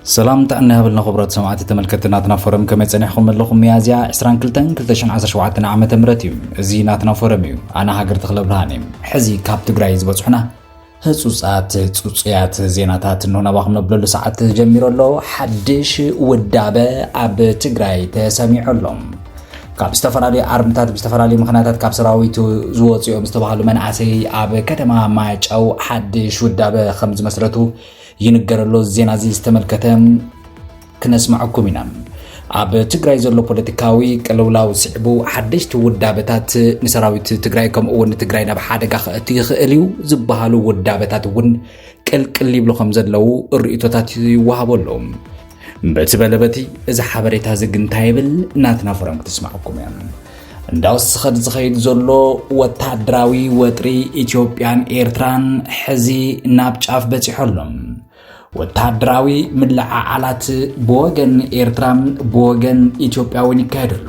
ሰላም ጥዕና ይሃበልና ክቡራት ሰማዕቲ ተመልከትቲ ናትና ፎረም፣ ከመይ ጸኒሕኩም ኣለኹም? ሚያዝያ ዕስራን ክልተን ክልተ ሽሕን ዓሰርተ ሸውዓተን ዓመተ ምህረት እዩ። እዚ ናትና ፎረም እዩ። ኣነ ሃገር ተኽለ ብርሃን እየ። ሕዚ ካብ ትግራይ ዝበጽሑና ህጹጻት ጽጹያት ዜናታት እንሆ ናባኹም ነብለሉ ሰዓት ጀሚሩ ኣሎ። ሓድሽ ውዳበ ኣብ ትግራይ ተሰሚዑ ኣሎ። ካብ ዝተፈላለዩ ኣርምታት ብዝተፈላለዩ ምኽንያታት ካብ ሰራዊቱ ዝወፁ እዮም ዝተባሃሉ መናእሰይ ኣብ ከተማ ማይጨው ሓድሽ ውዳበ ከም ዝመስረቱ ይንገረሎ። ዜና እዚ ዝተመልከተ ክነስማዐኩም ኢና። ኣብ ትግራይ ዘሎ ፖለቲካዊ ቅልውላው ስዕቡ ሓደሽቲ ውዳበታት ንሰራዊት ትግራይ ከምኡ እውን ንትግራይ ናብ ሓደጋ ከእቱ ይኽእል እዩ ዝበሃሉ ውዳበታት እውን ቅልቅል ይብሉ ከም ዘለዉ ርእይቶታት ይወሃበሉ። በቲ በለበቲ እዚ ሓበሬታ እዚ ግን እንታይ ይብል? ናትና ፎረም ክትስማዕኩም እያ። እንዳወሰኸ ዝኸይድ ዘሎ ወታደራዊ ወጥሪ ኢትዮጵያን ኤርትራን ሕዚ ናብ ጫፍ በፂሑ ኣሎ። ወታደራዊ ምልዕዓላት ብወገን ኤርትራ ብወገን ኢትዮጵያ እውን ይካየድ ኣሎ።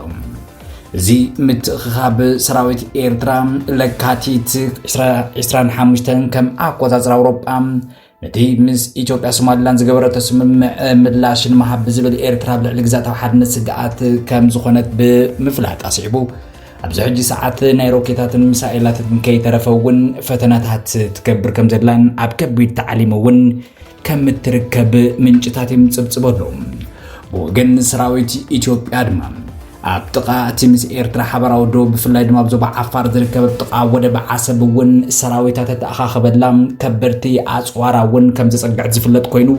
እዚ ምትእኽኻብ ሰራዊት ኤርትራ ለካቲት ዕስራን ሓሙሽተን ከም ኣቆጻጽራ ኣውሮጳ ነቲ ምስ ኢትዮጵያ ሶማሊላንድ ዝገበረቶ ስምምዕ ምላሽ ንምሃብ ብዝብል ኤርትራ ኣብ ልዕሊ ግዛታዊ ሓድነት ስግኣት ከም ዝኾነት ብምፍላጥ ኣስዒቡ ኣብዚ ሕጂ ሰዓት ናይ ሮኬታትን ሚሳኤላትን ከይተረፈ እውን ፈተናታት ትገብር ከም ዘድላን ኣብ ከቢድ ታዕሊም እውን ከም እትርከብ ምንጭታት ይምጽብጽበሉ። ብወገን ሰራዊት ኢትዮጵያ ድማ ኣብ ጥቓ እቲ ምስ ኤርትራ ሓበራዊ ዶብ ብፍላይ ድማ ኣብ ዞባ ዓፋር ዝርከብ ኣብ ጥቓ ወደብ ዓሰብ እውን ሰራዊታት እተኣኻኸበላ ከበድቲ ኣፅዋራ እውን ከም ዘጸግዐት ዝፍለጥ ኮይኑ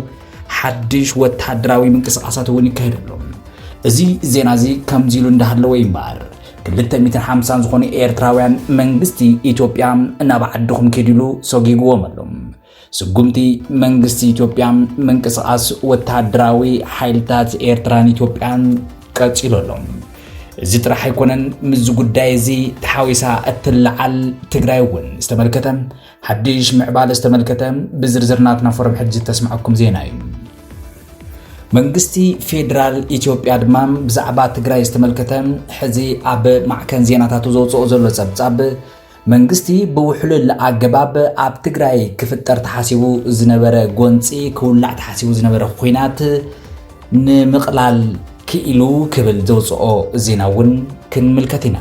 ሓድሽ ወታደራዊ ምንቅስቃሳት እውን ይካየድ ኣሎ። እዚ ዜና እዚ ከምዚ ኢሉ እንዳሃለወ ይምበኣር ክልተ ሚእትን ሓምሳን ዝኾኑ ኤርትራውያን መንግስቲ ኢትዮጵያ ናብ ዓድኹም ኪዱ ኢሉ ሰጊግዎም ኣሎ። ስጉምቲ መንግስቲ ኢትዮጵያ ምንቅስቃስ ወታደራዊ ሓይልታት ኤርትራን ኢትዮጵያን ቀጺሉ ኣሎ። እዚ ጥራሕ ኣይኮነን፣ ምስዚ ጉዳይ እዚ ተሓዊሳ እትለዓል ትግራይ እውን ዝተመልከተ ሓድሽ ምዕባለ ዝተመልከተ ብዝርዝር ናትና ፎረም ሕጂ ተስምዐኩም ዜና እዩ። መንግስቲ ፌደራል ኢትዮጵያ ድማ ብዛዕባ ትግራይ ዝተመልከተ ሕዚ ኣብ ማዕከን ዜናታቱ ዘውፅኦ ዘሎ ፀብፃብ መንግስቲ ብውሕሉል ኣገባብ ኣብ ትግራይ ክፍጠር ተሓሲቡ ዝነበረ ጎንፂ ክውላዕ ተሓሲቡ ዝነበረ ኹናት ንምቕላል ክኢሉ ክብል ዘውፅኦ ዜና እውን ክንምልከት ኢና።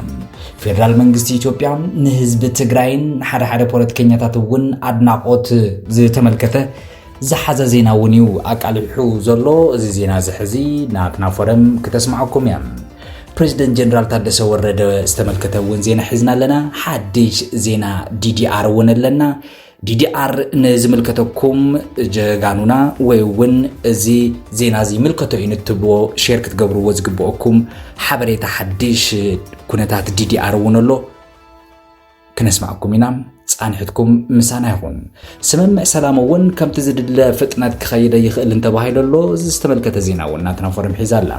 ፌደራል መንግስቲ ኢትዮጵያ ንህዝቢ ትግራይን ሓደ ሓደ ፖለቲከኛታት እውን ኣድናቆት ዝተመልከተ ዝሓዘ ዜና እውን እዩ ኣቃሊሑ ዘሎ። እዚ ዜና እዚ ሕዚ ናትና ፎረም ክተስምዓኩም እያ። ፕሬዚደንት ጀነራል ታደሰ ወረደ ዝተመልከተ እውን ዜና ሒዝና ኣለና። ሓድሽ ዜና ዲዲኣር እውን ኣለና። ዲዲኣር ንዝምልከተኩም ጀጋኑና ወይ እውን እዚ ዜና እዚ ይምልከቶ እዩ ንትብልዎ ሼር ክትገብርዎ ዝግብኦኩም ሓበሬታ ሓድሽ ኩነታት ዲዲኣር እውን ኣሎ። ክነስማዕኩም ኢና። ፃንሕትኩም ምሳና ይኹን። ስምምዕ ሰላም እውን ከምቲ ዝድለ ፍጥነት ክኸይደ ይኽእል እንተባሂሉ ኣሎ። እዚ ዝተመልከተ ዜና እውን ናትና ፎረም ሒዛ ኣላ።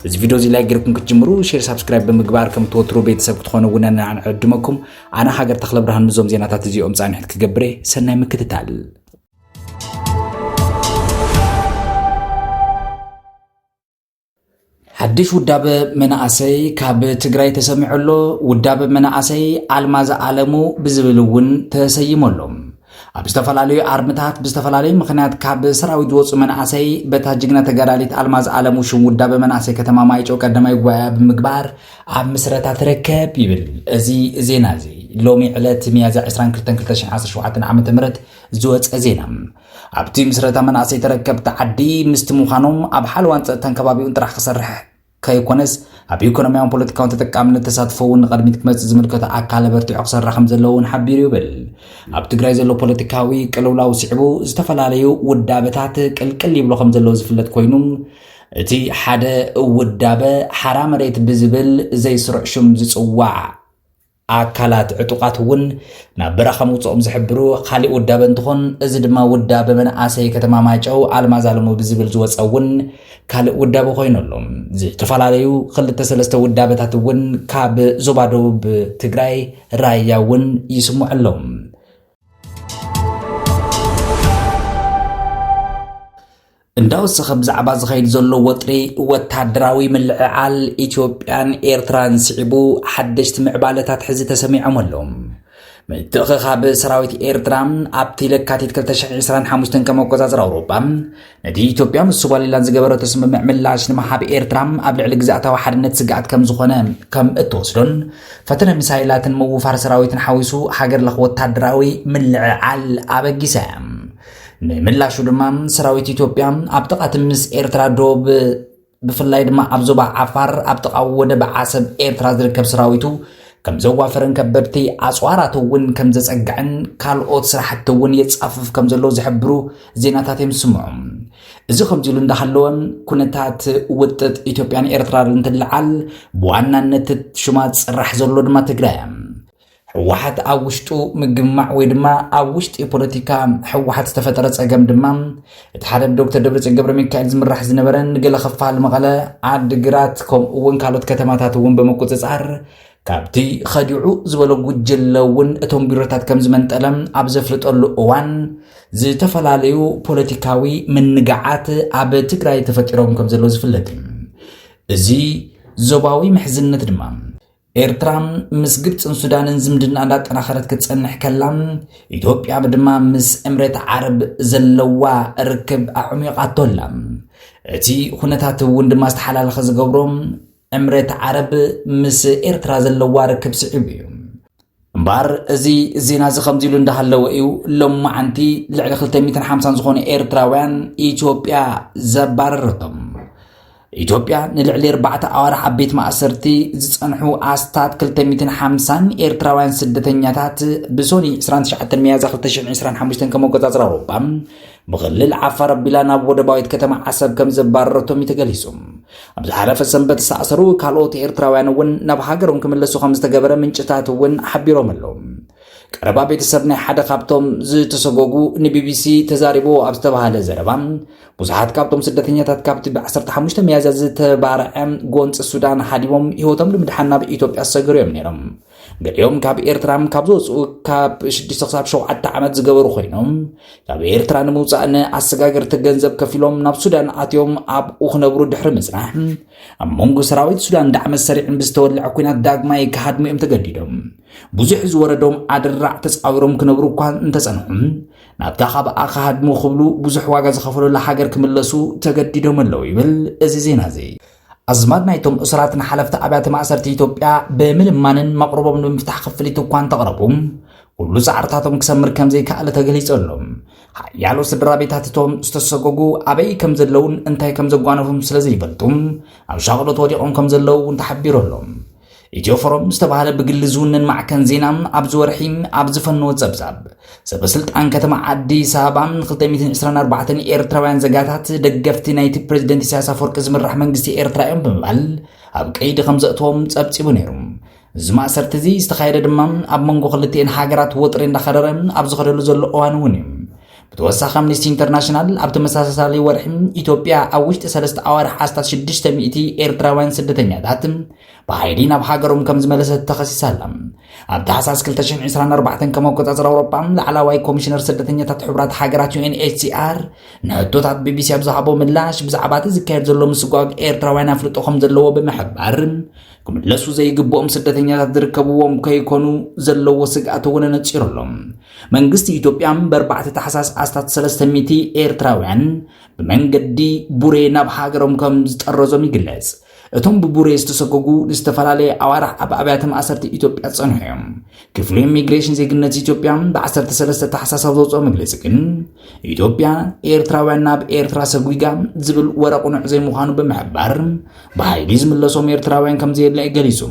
እዚ ቪድዮ እዚ ላይክ ጌርኩም ክትጅምሩ፣ ሼር፣ ሳብስክራይብ ብምግባር ከም ትወትሩ ቤተሰብ ክትኾኑ እውን ንዕድመኩም። ኣነ ሃገር ተኽለ ብርሃን ምስዞም ዜናታት እዚኦም ፃንሕት ክገብር እየ። ሰናይ ምክትታል። ሓድሽ ውዳበ መናእሰይ ካብ ትግራይ ተሰሚዑ ኣሎ። ውዳበ መናእሰይ ኣልማዝ ኣለሙ ብዝብል እውን ተሰይሙ ኣሎ። ኣብ ዝተፈላለዩ ኣርምታት ብዝተፈላለዩ ምኽንያት ካብ ሰራዊት ዝወፁ መናእሰይ በታ ጅግና ተጋዳሊት ኣልማዝ ኣለሙ ሽም ውዳበ መናእሰይ ከተማ ማይጨው ቀዳማይ ጉባኤ ብምግባር ኣብ ምስረታ ትርከብ ይብል። እዚ ዜና እዚ ሎሚ ዕለት ሚያዝያ ዕስራን ክልተን ክልተ ሽሕን ዓሰርተ ሸውዓተን ዓመተ ምህረት ዝወፀ ዜና። ኣብቲ ምስረታ መናእሰይ ተረከብቲ ዓዲ ምስቲ ምዃኖም ኣብ ሓለዋን ፀጥታን ከባቢኡን ጥራሕ ክሰርሕ ከይኮነስ ኣብ ኢኮኖሚያውን ፖለቲካውን ተጠቃምነት ተሳትፎ እውን ንቐድሚት ክመፅእ ዝምልከቶ ኣካል ኣበርቲዑ ክሰርሕ ከም ዘለዎ እውን ሓቢሩ ይብል። ኣብ ትግራይ ዘሎ ፖለቲካዊ ቅልውላው ስዕቡ ዝተፈላለዩ ውዳበታት ቅልቅል ይብሎ ከም ዘለዎ ዝፍለጥ ኮይኑ እቲ ሓደ ውዳበ ሓራ መሬት ብዝብል ዘይስሩዕ ሽም ዝፅዋዕ ኣካላት ዕጡቓት እውን ናብ በረኻ ምውፅኦም ዝሕብሩ ካሊእ ውዳበ እንትኾን እዚ ድማ ውዳበ መናእሰይ ከተማ ማይጨው ኣልማዝ ኣለሙ ብዝብል ዝወፀ እውን ካልእ ውዳበ ኮይኑ ኣሎ። ዝተፈላለዩ ክልተ ሰለስተ ውዳበታት እውን ካብ ዞባ ደቡብ ትግራይ ራያ እውን ይስምዑ ኣለዉ። እንዳወሰኸ ብዛዕባ ዝኸይድ ዘሎ ወጥሪ ወታደራዊ ምልዕዓል ኢትዮጵያን ኤርትራን ስዒቡ ሓደሽቲ ምዕባለታት ሕዚ ተሰሚዖም ኣለዉ። ምትእኽኻብ ሰራዊት ኤርትራ ኣብቲ ለካቲት ክልተ ሽሕን ዕስራን ሓሙሽተን ከም ኣቆጻጽራ ኣውሮጳ ነቲ ኢትዮጵያ ምስ ሶማሊላንድ ዝገበረቶ ስምምዕ ምላሽ ንምሃብ ኤርትራ ኣብ ልዕሊ ግዝኣታዊ ሓድነት ስግኣት ከም ዝኾነ ከም እትወስዶን ፈተነ ሚሳይላትን ምውፋር ሰራዊትን ሓዊሱ ሃገር ለኽ ወታደራዊ ምልዕዓል ኣበጊሳ እያ። ንምላሹ ድማ ሰራዊት ኢትዮጵያ ኣብ ጥቓ ትምስ ኤርትራ ዶብ ብፍላይ ድማ ኣብ ዞባ ዓፋር ኣብ ጥቓ ወደብ ዓሰብ ኤርትራ ዝርከብ ሰራዊቱ ከም ዘዋፈረን ከበድቲ ኣጽዋራት እውን ከም ዘጸግዐን ካልኦት ስራሕቲ እውን የጻፍፍ ከም ዘሎ ዝሕብሩ ዜናታት እዮም ዝስምዑ። እዚ ከምዚ ኢሉ እንዳሃለወ ኩነታት ውጥጥ ኢትዮጵያን ኤርትራን እንትልዓል ብዋናነት ሽማ ዝጽራሕ ዘሎ ድማ ትግራይ እያ። ህወሓት ኣብ ውሽጡ ምግማዕ ወይ ድማ ኣብ ውሽጢ ፖለቲካ ህወሓት ዝተፈጠረ ጸገም ድማ እቲ ሓደ ብዶክተር ደብረጽዮን ገብረ ሚካኤል ዝምራሕ ዝነበረ ንገለ ክፋል መቐለ፣ ዓዲግራት ከምኡ እውን ካልኦት ከተማታት እውን ብምቁጽጻር ካብቲ ኸዲዑ ዝበሎ ጉጅለ እውን እቶም ቢሮታት ከም ዝመንጠለ ኣብ ዘፍልጠሉ እዋን ዝተፈላለዩ ፖለቲካዊ ምንጋዓት ኣብ ትግራይ ተፈጢሮም ከም ዘለዉ ዝፍለጥ እዩ። እዚ ዞባዊ ምሕዝነት ድማ ኤርትራ ምስ ግብጽን ሱዳንን ዝምድና እንዳጠናኸረት ክትጸንሕ ከላ ኢትዮጵያ ድማ ምስ እምሬት ዓረብ ዘለዋ ርክብ ኣዕሚቓቶ ኣላ። እቲ ኩነታት እውን ድማ ዝተሓላለኸ ዝገብሮ እምሬት ዓረብ ምስ ኤርትራ ዘለዋ ርክብ ስዒቡ እዩ። እምበኣር እዚ ዜና እዚ ከምዚ ኢሉ እንዳሃለወ እዩ ሎማዓንቲ ልዕሊ ክልተ ሚእትን ሓምሳን ዝኾኑ ኤርትራውያን ኢትዮጵያ ዘባረረቶም። ኢትዮጵያ ንልዕሊ ኣርባዕተ ኣዋርሕ ኣብ ቤት ማእሰርቲ ዝጸንሑ ኣስታት ክልተ ሚእትን ሓምሳን ኤርትራውያን ስደተኛታት ብሶኒ ዕስራን ትሽዓተን ሚያዝያ ክልተ ሽሕን ዕስራን ሓሙሽተን ከም ኣቆጻጽራ ኣውሮጳ ብክልል ዓፋር ኣቢላ ናብ ወደባዊት ከተማ ዓሰብ ከም ዘባረረቶም እዩ ተገሊጹ። ኣብ ዝሓለፈ ሰንበት ዝተኣሰሩ ካልኦት ኤርትራውያን እውን ናብ ሃገሮም ክምለሱ ከም ዝተገበረ ምንጭታት እውን ሓቢሮም ኣለዉ። ቀረባ ቤተሰብ ናይ ሓደ ካብቶም ዝተሰጎጉ ንቢቢሲ ተዛሪቦ ኣብ ዝተባህለ ዘረባ፣ ብዙሓት ካብቶም ስደተኛታት ካብቲ ብ ዓሰርተ ሓሙሽተ ሚያዝያ ዝተባርዐ ጎንፂ ሱዳን ሃዲሞም ህይወቶም ንምድሓን ናብ ኢትዮጵያ ዝሰገሩ እዮም ነይሮም። ገሊኦም ካብ ኤርትራ ካብ ዝወፅኡ ካብ ሽዱሽተ ክሳብ ሸውዓተ ዓመት ዝገበሩ ኮይኖም፣ ካብ ኤርትራ ንምውፃእ ንኣሰጋገርቲ ገንዘብ ከፊሎም ናብ ሱዳን ኣትዮም ኣብኡ ክነብሩ ድሕሪ ምፅናሕ፣ ኣብ መንጎ ሰራዊት ሱዳን ዳዕመ ሰሪዕን ብዝተወልዐ ኲናት ዳግማይ ክሃድሙ እዮም ተገዲዶም። ብዙሕ ዝወረዶም ኣደራዕ ተጻዊሮም ክነብሩ እኳ እንተጸንሑ፣ ናብታ ካብኣ ክሃድሙ ክብሉ ብዙሕ ዋጋ ዝኸፈሉላ ሃገር ክምለሱ ተገዲዶም ኣለዉ ይብል እዚ ዜና እዚ። ኣዝማድ ናይቶም እሱራት ንሓለፍቲ ኣብያተ ማእሰርቲ ኢትዮጵያ ብምልማንን መቕርቦም ንምፍታሕ ክፍሊት እኳ እንተቕረቡ፣ ኩሉ ጻዕርታቶም ክሰምር ከም ዘይከኣለ ተገሊጹ ኣሎ። ሓያሎ ስድራ ቤታት እቶም ዝተሰጎጉ ኣበይ ከም ዘለውን እንታይ ከም ዘጓነፎም ስለ ዘይፈልጡ፣ ኣብ ሻቕሎት ወዲቖም ከም ዘለዉ እውን ተሓቢሩ ኣሎ። ኢትዮ ፎረም ዝተባህለ ብግሊ ዝውንን ማዕከን ዜና ኣብዚ ወርሒ ኣብ ዝፈነወ ጸብጻብ፣ ሰበ ስልጣን ከተማ ኣዲስ ኣበባ ክልተ ሚእትን ዕስራን ኣርባዕተን ኤርትራውያን ዜጋታት ደገፍቲ ናይቲ ፕሬዝደንት ኢሳያስ ኣፈወርቂ ዝምራሕ መንግስቲ ኤርትራ እዮም ብምባል ኣብ ቀይዲ ከም ዘእተዎም ጸብጺቡ ነይሩ። እዚ ማእሰርቲ እዚ ዝተኻየደ ድማ ኣብ መንጎ ክልቲኤን ሃገራት ወጥሪ እንዳኸረረ ኣብ ዝኸደሉ ዘሎ እዋን እውን እዩ። ብተወሳኺ ኣምነስቲ ኢንተርናሽናል ኣብ ተመሳሳሊ ወርሒ ኢትዮጵያ ኣብ ውሽጢ ሰለስተ ኣዋርሕ ኣስታት ሽዱሽተ ሚእቲ ኤርትራውያን ስደተኛታት ብሓይሊ ናብ ሃገሮም ከም ዝመለሰት ተኸሲሳ ኣላ። ኣብ ታሕሳስ ክልተ ሽሕን ዕስራን ኣርባዕተን ከም ኣቆጻጽራ ኣውሮጳ ላዕላዋይ ኮሚሽነር ስደተኛታት ሕቡራት ሃገራት ዩ ኤን ኤች ሲ ኣር ንሕቶታት ቢ ቢ ሲ ኣብ ዝሃቦ ምላሽ ብዛዕባ እቲ ዝካየድ ዘሎ ምስጓግ ኤርትራውያን ኣፍልጦ ከም ዘለዎ ብምሕባር ክምለሱ ዘይግብኦም ስደተኛታት ዝርከብዎም ከይኮኑ ዘለዎ ስግኣት እውን ኣነጺሩ ኣሎ። መንግስቲ ኢትዮጵያ ብኣርባዕተ ታሕሳስ ኣስታት ሰለስተ ሚእቲ ኤርትራውያን ብመንገዲ ቡሬ ናብ ሃገሮም ከም ዝጠረዞም ይግለጽ። እቶም ብቡሬ ዝተሰጎጉ ንዝተፈላለየ ኣዋርሕ ኣብ ኣብያተ ማእሰርቲ ኢትዮጵያ ዝጸንሑ እዮም። ክፍሊ ኢሚግሬሽን ዜግነት ኢትዮጵያ ብ ዓሰርተ ሰለስተ ታሕሳስ ኣብ ዘውፅኦ መግለፂ ግን ኢትዮጵያ ኤርትራውያን ናብ ኤርትራ ሰጒጋ ዝብል ወረ ቅኑዕ ዘይምዃኑ ብምሕባር ብሓይሊ ዝምለሶም ኤርትራውያን ከም ዘየለ እዩ ገሊጹ።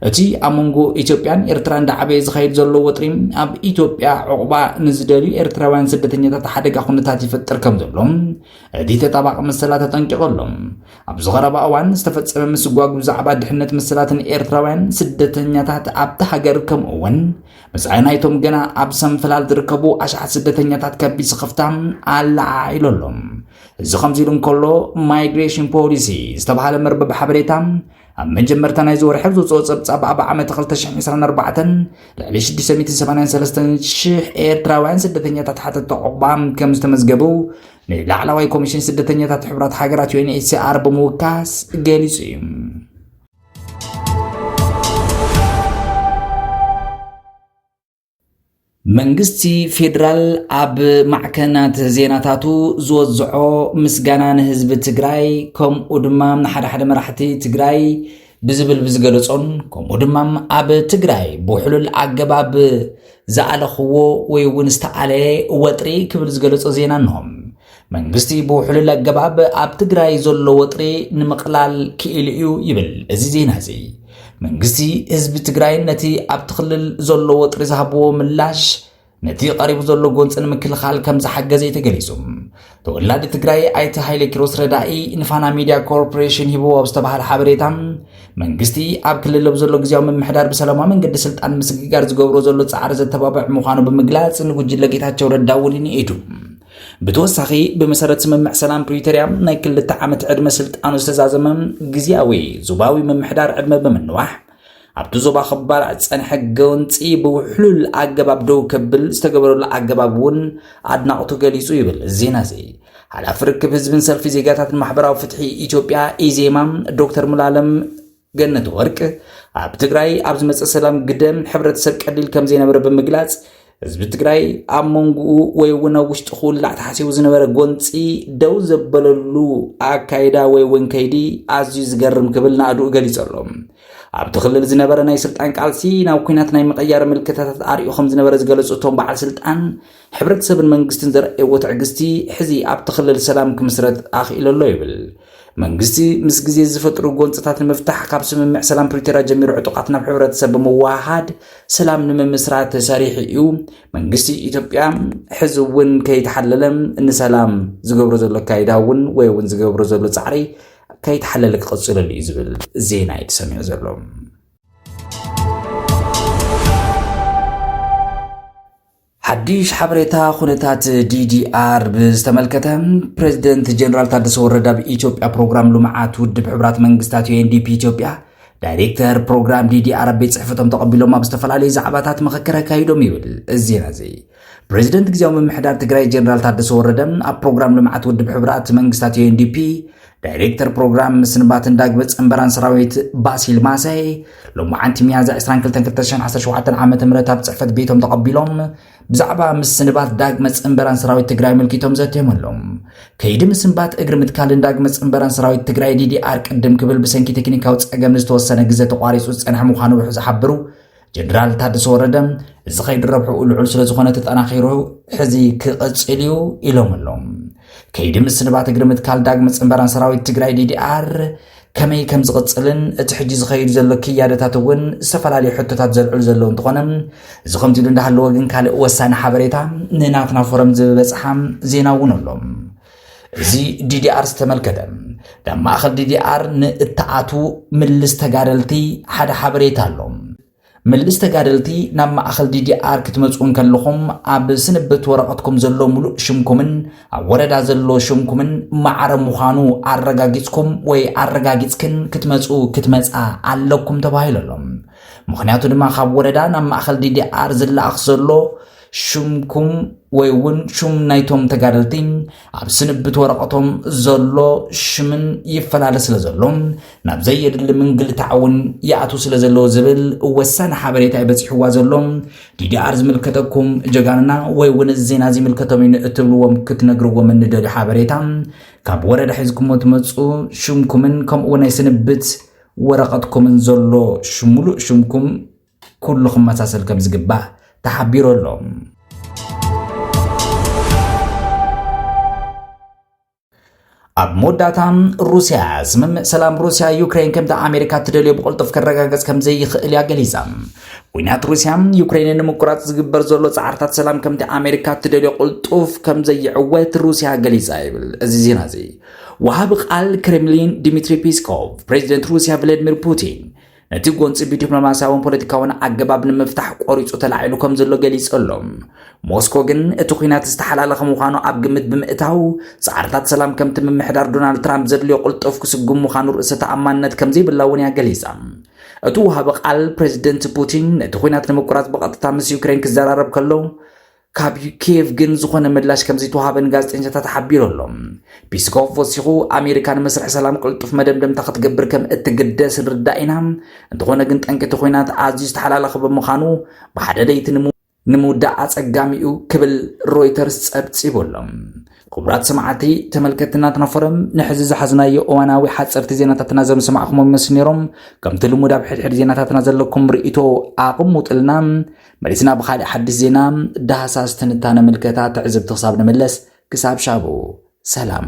እቲ ኣብ መንጎ ኢትዮጵያን ኤርትራን ዳዕበየ ዝኸይድ ዘሎ ወጥሪ ኣብ ኢትዮጵያ ዕቑባ ንዝደልዩ ኤርትራውያን ስደተኛታት ሓደጋ ኩነታት ይፈጥር ከም ዘሎ እቲ ተጣባቂ መሰላት ኣጠንቂቑ ኣሎ። ኣብዚ ቀረባ እዋን ዝተፈጸመ ምስጓግ ብዛዕባ ድሕነት መሰላትን ኤርትራውያን ስደተኛታት ኣብቲ ሃገር ከምኡ እውን መጻኢ ናይቶም ገና ኣብ ሰንፈላል ዝርከቡ ኣሽሓት ስደተኛታት ከቢድ ስኽፍታ ኣለዓዒሉ ኣሎ። እዚ ከምዚ ኢሉ እንከሎ ማይግሬሽን ፖሊሲ ዝተባህለ መርበብ ሓበሬታ ኣብ መጀመርታ ናይዚ ወርሒ ኣብ ዘውፅኦ ጸብጻብ ኣብ ዓመት ክልተ ሽሕን ዕስራን ኣርባዕተን ልዕሊ ሽዱሽተ ሚእትን ሰማንያን ሰለስተን ሽሕ ኤርትራውያን ስደተኛታት ሓተቲ ዕቑባ ከም ዝተመዝገቡ ንላዕለዋይ ኮሚሽን ስደተኛታት ሕቡራት ሃገራት ዩ ኤን ኤች ሲ ኣር ብምውካስ ገሊጹ እዩ። መንግስቲ ፌደራል ኣብ ማዕከናት ዜናታቱ ዝወዝዖ ምስጋና ንህዝቢ ትግራይ፣ ከምኡ ድማ ንሓደ ሓደ መራሕቲ ትግራይ ብዝብል ብዝገለጾን፣ ከምኡ ድማ ኣብ ትግራይ ብውሕሉል ኣገባብ ዝኣለኽዎ ወይ እውን ዝተኣለየ ወጥሪ ክብል ዝገለጾ ዜና እንሆ። መንግስቲ ብውሕሉል ኣገባብ ኣብ ትግራይ ዘሎ ወጥሪ ንምቕላል ክኢሉ እዩ ይብል እዚ ዜና እዚ። መንግስቲ ህዝቢ ትግራይ ነቲ ኣብቲ ክልል ዘሎ ወጥሪ ዝሃብዎ ምላሽ ነቲ ቀሪቡ ዘሎ ጎንፂ ንምክልኻል ከም ዝሓገዘ እዩ ተገሊጹ። ተወላዲ ትግራይ ኣይተ ሃይለ ኪሮስ ረዳኢ ንፋና ሚድያ ኮርፖሬሽን ሂብዎ ኣብ ዝተባሃለ ሓበሬታ፣ መንግስቲ ኣብ ክልል ኣብ ዘሎ ግዝያዊ ምምሕዳር ብሰላማዊ መንገዲ ስልጣን ምስግጋር ዝገብሮ ዘሎ ጻዕሪ ዘተባብዕ ምዃኑ ብምግላጽ፣ ንጉጅለ ጌታቸው ረዳ እውን ይንኢዱ። ብተወሳኺ፣ ብመሰረት ስምምዕ ሰላም ፕሪቶርያ፣ ናይ ክልተ ዓመት ዕድመ ስልጣኑ ዝተዛዘመ ግዝያዊ ዞባዊ ምምሕዳር ዕድመ ብምንዋሕ፣ ኣብቲ ዞባ ክባላዕ ዝጸንሐ ጎንጺ ብውሕሉል ኣገባብ ደው ከብል ዝተገበረሉ ኣገባብ እውን ኣድናቕቱ ገሊጹ ይብል ዜና እዚ። ሓላፊ ርክብ ህዝብን ሰልፊ ዜጋታትን ማሕበራዊ ፍትሒ ኢትዮጵያ፣ ኢዜማ፣ ዶክተር ሙሉኣለም ገነትወርቅ፣ ኣብ ትግራይ ኣብ ዝመጸ ሰላም ግደ ሕብረተሰብ ቀሊል ከም ዘይነበረ ብምግላጽ፣ ህዝቢ ትግራይ ኣብ መንጎኡ ወይ እውን ኣብ ውሽጡ ክውላዕ ተሓሲቡ ዝነበረ ጎንጺ ደው ዘበለሉ ኣካይዳ ወይ እውን ከይዲ ኣዝዩ ዝገርም ክብል ናእድኡ ገሊጹ ኣሎ። ኣብቲ ክልል ዝነበረ ናይ ስልጣን ቃልሲ ናብ ኲናት ናይ ምቕያር ምልክታታት ኣርእዩ ከም ዝነበረ ዝገለጹ እቶም በዓል ስልጣን፣ ሕብረተሰብን መንግስትን ዘርኣይዎ ትዕግስቲ ሕዚ ኣብቲ ክልል ሰላም ክምስረት ኣኽኢሉ ኣሎ ይብል። መንግስቲ ምስ ግዜ ዝፈጥሩ ጎንፅታት ንምፍታሕ ካብ ስምምዕ ሰላም ፕሪቶርያ ጀሚሩ ዕጡቓት ናብ ሕብረተሰብ ብምውሃሃድ ሰላም ንምምስራት ሰሪሑ እዩ። መንግስቲ ኢትዮጵያ ሕዚ እውን ከይተሓለለ ንሰላም ዝገብሮ ዘሎ ኣካይዳ እውን ወይ እውን ዝገብሮ ዘሎ ጻዕሪ ከይተሓለለ ክቕፅለሉ እዩ ዝብል ዜና እዩ ተሰሚዑ ዘሎ። ሓድሽ ሓበሬታ ኩነታት ዲዲኣር ብዝተመልከተ፣ ፕሬዚደንት ጀነራል ታደሰ ወረደ ኣብ ኢትዮጵያ ፕሮግራም ልምዓት ውድብ ሕቡራት መንግስታት፣ ዩ ኤን ዲ ፒ፣ ኢትዮጵያ ዳይሬክተር ፕሮግራም ዲዲኣር ኣብ ቤት ጽሕፈቶም ተቐቢሎም ኣብ ዝተፈላለዩ ዛዕባታት ምኽክር ኣካይዶም ይብል እዚ ዜና እዚ። ፕሬዚደንት ግዝያዊ ምምሕዳር ትግራይ ጀነራል ታደሰ ወረደ ኣብ ፕሮግራም ልምዓት ውድብ ሕቡራት መንግስታት፣ ዩ ኤን ዲ ፒ፣ ዳይሬክተር ፕሮግራም ምስንባትን ዳግመ ጽንበራን ሰራዊት ባሲል ማሳይ፣ ሎማዓንቲ ሚያዝያ ዕስራን ክልተን ክልተ ሽሕን ዓሰርተ ሸውዓተን ዓመተ ምህረት ኣብ ጽሕፈት ቤቶም ተቐቢሎም ብዛዕባ ምስንባት ዳግመ ጽንበራን ሰራዊት ትግራይ ኣመልኪቶም ዘትዮም ኣለዉ። ከይዲ ምስንባት እግሪ ምትካልን ዳግመ ጽንበራን ሰራዊት ትግራይ ዲዲኣር ቅድም ክብል ብሰንኪ ቴክኒካዊ ጸገም ንዝተወሰነ ግዜ ተቋሪጹ ዝጸንሐ ምዃኑ ውሕ ዝሓብሩ ጀነራል ታደሰ ወረደ፣ እዚ ከይዲ ረብሕኡ ልዑል ስለ ዝኾነ ተጠናኺሩ ሕዚ ክቕጽል እዩ ኢሎም ኣለዉ። ከይዲ ምስንባት እግሪ ምትካል ዳግመ ጽንበራን ሰራዊት ትግራይ ዲዲኣር ከመይ ከም ዝቕጽልን እቲ ሕጂ ዝኸይድ ዘሎ ክያደታት እውን ዝተፈላለዩ ሕቶታት ዘልዕሉ ዘለዉ እንትኾነ፣ እዚ ከምዚ ኢሉ እንዳሃለወ ግን ካልእ ወሳኒ ሓበሬታ ንናትና ፎረም ዝበጽሓ ዜና እውን ኣሎ። እዚ ዲዲኣር ዝተመልከተ፣ ናብ ማእኸል ዲዲኣር ንእትኣትዉ ምልስ ተጋደልቲ ሓደ ሓበሬታ ኣሎ። ምልስ ተጋደልቲ ናብ ማእኸል ዲዲኣር ክትመፁ እንከለኹም ኣብ ስንብት ወረቐትኩም ዘሎ ሙሉእ ሽምኩምን ኣብ ወረዳ ዘሎ ሽምኩምን ማዕረ ምዃኑ ኣረጋጊፅኩም ወይ ኣረጋጊፅክን ክትመፁ ክትመፃ ኣለኩም ተባሂሉ ኣሎ። ምኽንያቱ ድማ ካብ ወረዳ ናብ ማእኸል ዲዲኣር ዝለኣኽ ዘሎ ሽምኩም ወይ እውን ሹም ናይቶም ተጋደልቲ ኣብ ስንብት ወረቐቶም ዘሎ ሽምን ይፈላለ ስለ ዘሎ ናብ ዘየድሊ ምንግልታዕ እውን ይኣትዉ ስለ ዘለዉ ዝብል ወሳኒ ሓበሬታ እዩ በፂሕዋ ዘሎ። ዲዲኣር ዝምልከተኩም ጀጋንና ወይ እውን እዚ ዜና ዝምልከቶም እዩ እትብልዎም ክትነግርዎም እንደልዩ ሓበሬታ ካብ ወረዳ ሒዝኩሞ ትመፁ ሽምኩምን ከምኡ እውን ናይ ስንብት ወረቐትኩምን ዘሎ ሽሙሉእ ሽምኩም ኩሉ ክመሳሰል ከም ዝግባእ ተሓቢሩ ኣሎ። ኣብ መወዳእታ ሩስያ ስምምዕ ሰላም ሩስያ ዩክሬን ከምቲ ኣሜሪካ እትደልዮ ብቕልጡፍ ክረጋገጽ ከም ዘይኽእል እያ ገሊጻ። ኲናት ሩስያ ዩክሬን ንምቁራጽ ዝግበር ዘሎ ጻዕርታት ሰላም ከምቲ ኣሜሪካ እትደልዮ ቅልጡፍ ከም ዘይዕወት ሩስያ ገሊጻ ይብል እዚ ዜና እዚ። ወሃቢ ቃል ክሬምሊን ዲሚትሪ ፒስኮቭ ፕሬዚደንት ሩስያ ቭላድሚር ፑቲን ነቲ ጎንፂ ብዲፕሎማስያውን ፖለቲካውን ኣገባብ ንምፍታሕ ቆሪፁ ተላዒሉ ከም ዘሎ ገሊፁ ኣሎ። ሞስኮ ግን እቲ ኲናት ዝተሓላለኸ ምዃኑ ኣብ ግምት ብምእታው፣ ፃዕርታት ሰላም ከምቲ ምምሕዳር ዶናልድ ትራምፕ ዘድልዮ ቅልጡፍ ክስጉም ምዃኑ ርእሰ ተኣማንነት ከም ዘይብላ እውን እያ ገሊፃ። እቲ ወሃቢ ቃል ፕሬዚደንት ፑቲን ነቲ ኲናት ንምቁራፅ ብቐጥታ ምስ ዩክሬን ክዘራረብ ከሎ፣ ካብ ኪየቭ ግን ዝኾነ ምላሽ ከም ዘይተዋሃበ ንጋዜጠኛታት ሓቢሩ ኣሎ። ፒስኮቭ ወሲኹ፣ ኣሜሪካ ንመስርሕ ሰላም ቅልጡፍ መደምደምታ ክትገብር ከም እትግደስ ንርዳእ ኢና፣ እንተኾነ ግን ጠንቂ እቲ ኲናት ኣዝዩ ዝተሓላለኸ ብምዃኑ፣ ብሓደ ለይቲ ንምውሳን ንምውዳእ ኣጸጋሚ እዩ ክብል ሮይተርስ ጸብጺቡ ኣሎ። ክቡራት ሰማዕቲ ተመልከትና ናትና ፎረም ንሕዚ ዝሓዝናዮ እዋናዊ ሓጸርቲ ዜናታትና ዘምሰማዕኹም ይመስሉ ነይሮም። ከምቲ ልሙድ ኣብ ሕድሕድ ዜናታትና ዘለኩም ርእይቶ ኣቕሙጥልና። መሊስና ብኻሊእ ሓድሽ ዜና፣ ዳህሳስ፣ ትንታነ፣ ምልከታ፣ ትዕዝብቲ ክሳብ ንምለስ፣ ክሳብ ሻቡ ሰላም።